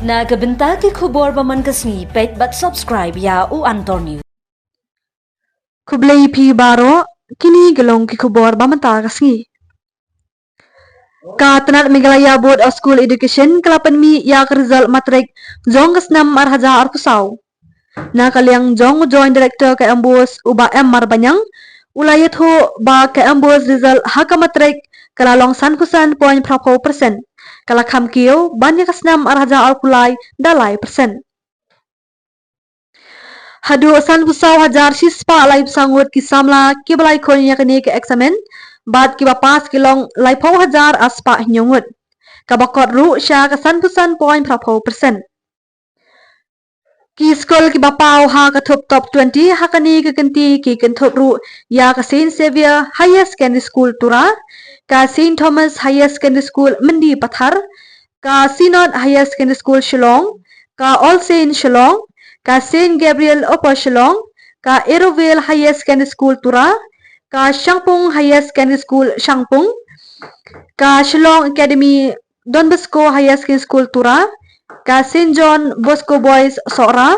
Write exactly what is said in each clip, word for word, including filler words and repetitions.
Na ka bynta ki khubor ba man ka sngi, peit bad subscribe ïa U Antor News. Khublei phi baroh, kine ki long ki khubor ba mynta ka sngi. Ka tnat Meghalaya Board of School Education ka la pynmih ïa ka result matrik jong ka snem ar hajar arphew saw. Na ka liang jong u Joint Director ka MBOSE, u Bah M Marbaniang, u la ïathuh ba ka MBOSE result ha ka matrik ka la long sanphew san point phra phew percent, ka la kham kiew ban ïa ka snem ar hajar arphew lai da lai percent. Haduh sanphew saw hajar shispah laiphew saw ngut ki samla kiba la ïakhun ïa kane ka eksamin, bad kiba pass ki long laiphew hajar arspah hynñiew ngut, kaba kot ruh sha ka sanphew san point phra phew percent. Ki skul kiba paw ha ka thup top twenty ha kane ka kynti ki kynthup ruh ïa ka Saint Xavier Higher Secondary School Tura, ka Saint Thomas Higher Secondary School Mendipathar, ka Synod Higher Secondary School Shillong, ka All Saint Shillong, ka Saint Gabriel Upper Shillong, ka Arovale Higher Secondary School Tura, ka Shangpung Higher Secondary School Shangpung, ka Shillong Academy Don Bosco Higher Secondary School Tura, ka Saint John Bosco Boys Sohra,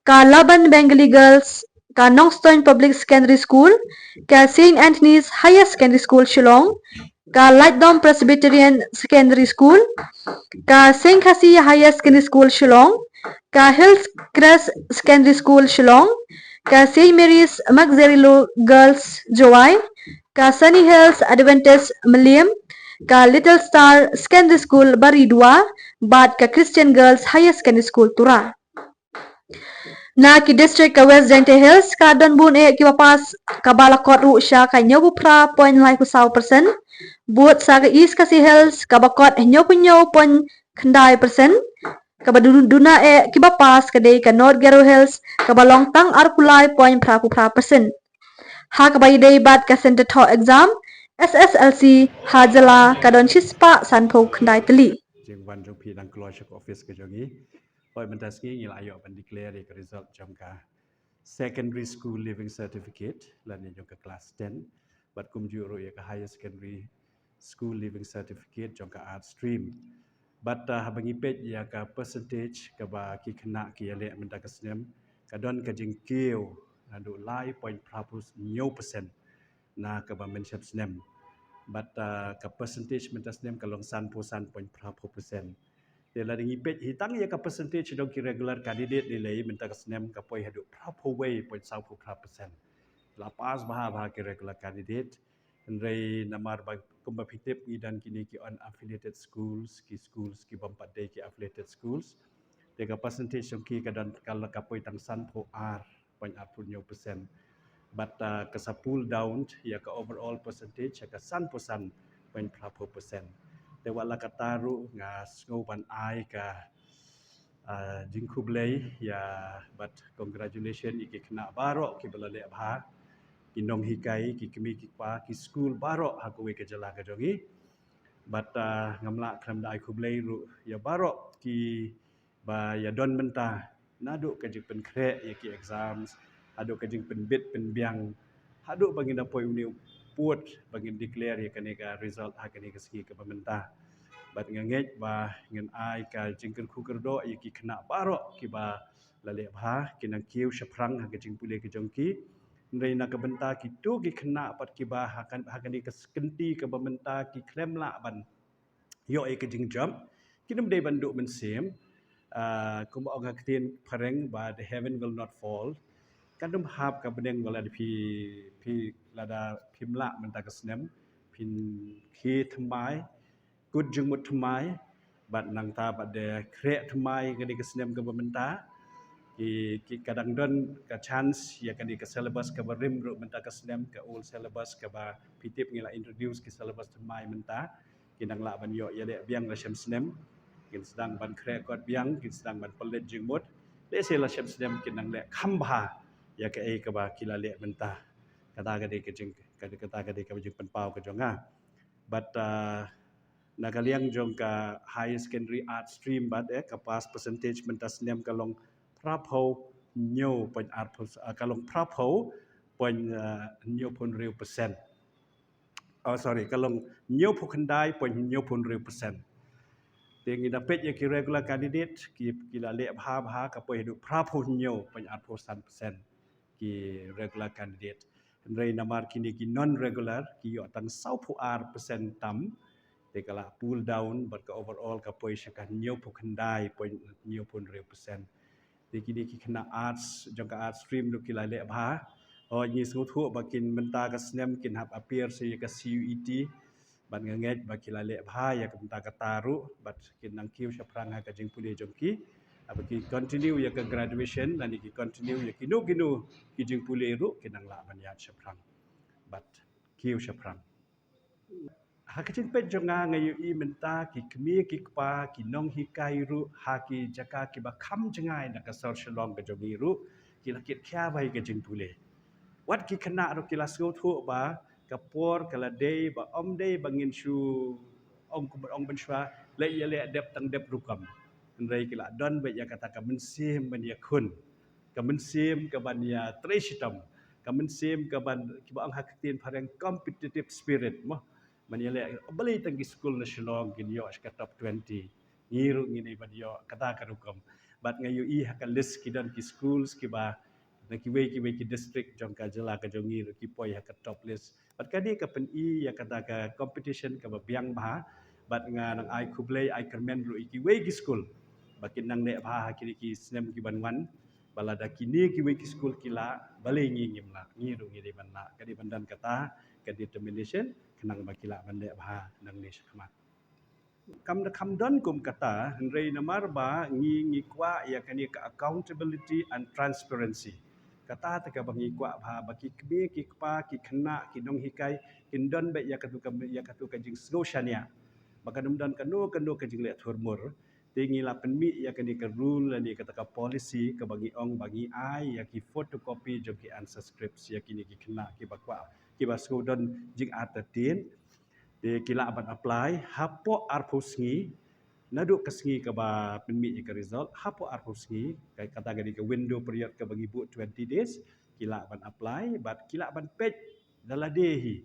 ka Laban Bengali Girls, ka Nongstoiñ Public Secondary School, ka Saint Anthony's Higher Secondary School Shillong, ka Laitdom Presbyterian Secondary School, ka Saint Khasi Higher Secondary School Shillong, ka Hillcrest Secondary School Shillong, ka Saint Mary's Magazerilo Girls Jowai, ka Sunny Hills Adventist Mylliem, ka Little Star Secondary School Baridua, bad ka Christian Girls Higher Secondary School Tura. Na ki district ka West Jaintia Hills ka don bun eh kiba pass, kaba la kot ruh sha ka hynñiewphew phra point laiphew saw percent, bud sa ka East Khasi Hills kaba kot hynñiewphew hynñiew point khyndai percent, kaba duna eh kiba pass ka dei ka North Garo Hills kaba long tang arphew lai point phra phew phra percent. Ha kaba ïadei bad ka center thoh exam SSLC ha jylla ka don shispah sanphew khyndai tylli. Jingwan jong phi dang kloi sha ka office ka jong ngi. Hooid, mynta sngi ngi la ïoh ban declare ïa ka result jong ka Secondary School Leaving Certificate lane jong ka class ten, bad kumjuh ruh ïa ka Higher Secondary School Leaving Certificate jong ka Arts Stream. Bad, ah, haba ngi peit ïa ka percentage kaba ki khynnah ki ïaleh mynta ka snem, ka don ka jingkiew naduh lai point phra phew hynñiew percent na kaba mynshep snem. Bad, ah, ka percentage mynta snem ka long sanphew san point phra phew percent. Te lada ngi peit hi tang ïa ka percentage jong ki regular candidate lei lei mynta ka snem ka poi haduh phra phew wei point saw phew phra percent. La pass bha bha ki regular candidate. Hynrei namar ba kumba phi tip ngi don kine ki unaffiliated schools, ki schools ki bym pat dei ki affiliated schools. Te ka percentage jong ki ka don ka la ka poi tang sanphew ar point arphew hynñiew percent. Bad, ah, ka sa pull down ïa ka overall percentage ïa ka sanphew san point phra phew percent. Te wat la katta ruh nga sngew ban ai ka, ah, jingkhublei ïa bad congratulation ïa ki khynnah baroh kiba la leh bha, ki nonghikai, ki kmie ki kpa, ki skul baroh ha kawei ka jylla ka jong ngi. Bad, ah, ngam lah khlem da ai khublei ruh ïa baroh ki ba ïa don mynta, naduh ka jingpynkhreh ïa ki exams, haduh ka jingpynbit pynbiang, haduh ba ngin da poi une u pud ba ngin declare ïa kane ka result ha kane ka sngi kaba mynta. Bad nga ngeit ba ngin ai ka jingkyrkhu kyrdoh ïa ki khynnah baroh kiba la leh bha, ki nang kiew shaphrang ha ka jingpule ka jong ki. Hynrei na ka bynta kito ki khynnah pat kiba ha kan, ha kane ka kynti kaba mynta ki khlem lah ban ïoh ïa ka jingjop, kin ym dei ban duh mynsiem. Ah, kumba ong ka ktien phareng ba the heaven will not fall. Kan ym hap ka bneng ba lada phi, phi lada phim lah mynta ka snem, phin khie thymmai, kut jingmut thymmai, bad nangta bad de khreh thymmai kane ka snem kaba mynta. Ki, ki ka dang don ka chance ïa kane ka syllabus kaba rim ruh mynta ka snem, ka old syllabus kaba phi tip ngi la introduce ki syllabus thymmai mynta. Kin dang lah ban ïoh ïaleh biang la shem snem. Kin sdang ban khreh kot biang, kin sdang ban pynleit jingmut. Lehse la shem snem kin dang leh kham bha ïa kaei kaba ki la leh mynta. Kata ka dei ka jing, kata, kata ka dei ka jingpynpaw ka jong nga. Bad, ah, na ka liang jong ka Higher Secondary Arts Stream bad, eh, ka pass percentage mynta snem ka long phra phew hynñiew point arphew, ah, ka long phra phew point, ah, hynñiew phew hynriew percent. Oh, sorry, ka long hynñiew phew khyndai point hynñiew phew hynriew percent. Te ngi da peit ïa ki regular candidate ki, ki la leh bha bha, ka poi haduh phra phew hynñiew point ar phew san percent ki regular candidate. Hynrei namar kine ki non regular ki ïoh tang saw phew ar percent tam. Te ka la pull down bad ka overall ka poi sha ka hynñiew phew khyndai point hynñiew phew hynriew percent. Te kine ki khynnah arts, jong ka arts stream ruh ki la leh bha. Hooid, ngi sngewthuh ba kin mynta ka snem kin hap appear sha ïa ka C U E T. Bad nga ngeit ba ki la leh bha ïa ka mynta kata ruh, bad kin nang kiew shaphrang ha ka jingpule jong ki. Haba ki continue ïa ka graduation lane ki continue ïa kino kino ki jingpule ruh, kin nang lah ban ïaid shaphrang. Bad kiew shaphrang. Ha ka jingpeit jong nga, nga ïohi mynta ki kmie ki kpa, ki nonghikai ruh ha ki jaka kiba kham jngai na ka sor Shillong ka jong ngi ruh, ki la kit khia bha ïa ka jingpule. Wat ki khynnah ruh ki la sngewthuh ba ka por ka la dei ba ym dei ba ngin shu ong kum ong mynshuwa, leh ïa leh, dep tang dep rukom. Hynrei ki la don beit ïa kata ka mynsiem ban ïakhun, ka mynsiem ka ban ïatrei shitom, ka mynsiem ka ban, kiba ong ha ka ktien phareng, competitive spirit mo. Ban ïaleh balei tang ki skul na Shillong kin ïoh sha ka top twenty. Ngi ruh ngi dei ban ïoh kata ka rukom. Bad nga ïohi ha ka list ki don ki schools kiba na kiwei kiwei ki district jong ka jylla ka jong ngi ruh ki poi ha ka top list. Bad kane ka pyni ïa kata ka competition kaba biang bha. Bad nga nang ai khublei ai kyrmen ruh ïa kiwei ki skul ba kin nang leh bha ha kine ki snem ki ban wan. Ba lada kine kiwei ki skul ki lah, balei ngi ngim lah? Ngi ruh ngi dei ban lah. Ka dei ban don kata ka determination khnang ba ki lah ban leh bha nangne shakhmat. Kam da kham don kum kata, hynrei namar ba ngi, ngi kwah ïa kane ka accountability and transparency. Kata te kaba ngi kwah bha, ba ki kmie ki kpa, ki khynnah, ki nonghikai kin don beit ïa katu ka, ïa katu ka jingsngew shaniah ba kan ym don kano kano ka jingleh thurmur. Te ngi la pynmih ïa kane ka rule lane kata ka policy kaba ngi ong ba ngi ai ïa ki photocopy jong ki answer scripts ïa kine ki khynnah kiba kwah, kiba shu don jingartatien. Te ki lah ban apply hapoh arphew sngi naduh ka sngi kaba pynmih ïa ka result, hapoh arphew sngi, ka, kata ka dei ka window period kaba ngi buh, twenty days. Ki lah ban apply bad ki lah ban peit da lade hi.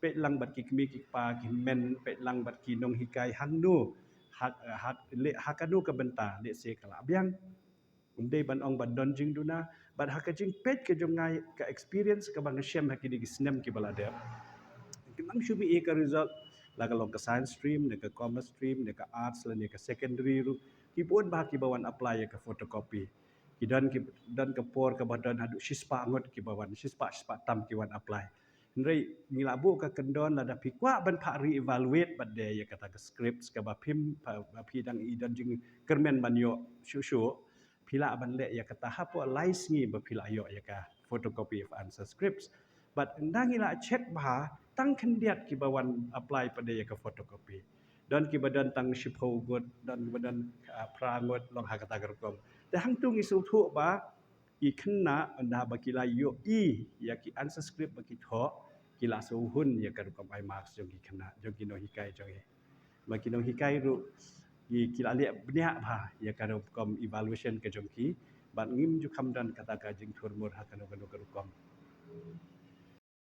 Peit lang bad ki kmie ki kpa, ki hynmen, peit lang bad ki nonghikai hangno, ha, ha, leh ha kano ka bynta, lehse ka lah biang. Ym dei ban ong ban don jingduna, bad ha ka jingpeit ka jong nga, ka experience kaba nga shem ha kine ki snem kiba la dep, ki nang shu mih ïa ka result, la ka long ka science stream, ne ka commerce stream, ne ka arts, lane ka secondary ruh, ki bun bha kiba wan apply ïa ka photocopy. Ki don, ki don ka por kaba don haduh shispah ngut kiba wan, shispah, shispah tam ki wan apply. Hynrei ngi la buh ka kyndon, lada phi kwah ban phah re-evaluate bad de ïa kata ka scripts kaba phim, ba phi dang i don jingkyrmen ban ïoh shuh shuh, phi lah ban leh ïa kata hapoh lai sngi ba phi la ïoh ïa ka photocopy of answer scripts. Bad ynda ngi la check bha, tang khyndiat kiba wan apply pat de ïa ka photocopy. Don kiba don tang shiphew ngut, don kiba don, ah, phra ngut, long ha kata ka rukom. Te hangtu ngi sngewthuh ba ki khynnah, ynda ba ki la ïohi ïa ki answer script ba ki thoh, ki la sngewhun ïa ka rukom ai marks jong ki khynnah, jong ki nonghikai jong ngi. Ba ki nonghikai ruh ki, ki la leh bniah bha ïa ka rukom evaluation ka jong ki, bad ngim ju kham don kata ka jingthurmur ha kano kano ka rukom.